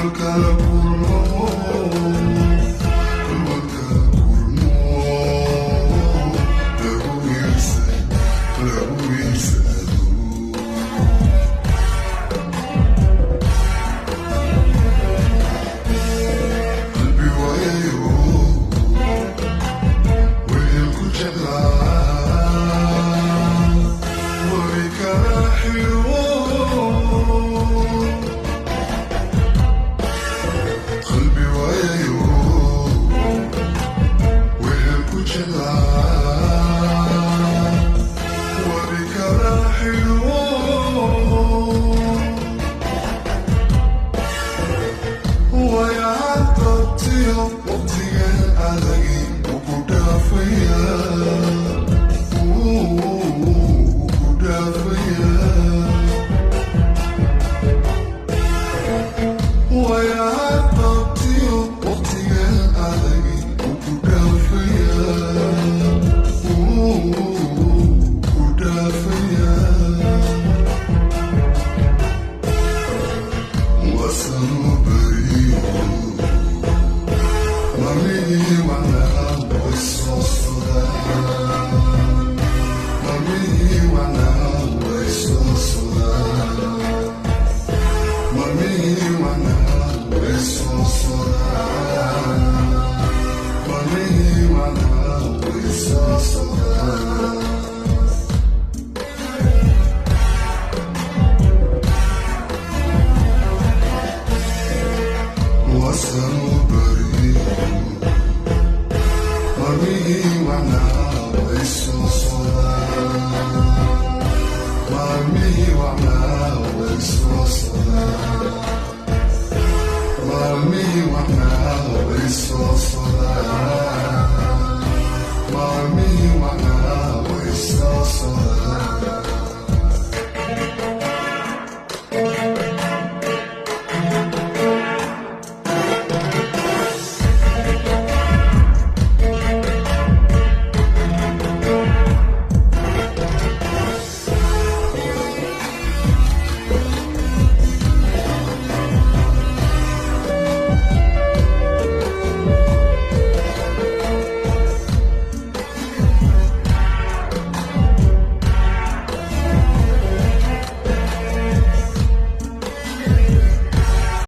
Walwalkala kulmo, walwalkala kulmo, lagu iibsa, lagu iibsado. Qalbi waayayo wehel ku jeclaa way kala xiro. Qalbi waayayo wehel ku jeclaa way kala xiro. Wayaqabtiyo waqtigan adagi wuu ku dhaafaya, wuu ku dhaafaya. Wayaqabtiyo waqtigan adagi wuu ku dhaafaya, wuu ku dhaafaya. Wasanu bariyo maalmihii wacnaa way soo socdaan, maalmihii wacnaa way soo socdaan, maalmihii wacnaa way soo socdaan, maalmihii wacnaa way soo socdaan. Wasanu bariyo maalmihii wacnaa way soo socdaan, maalmihii wacnaa way soo socdaan.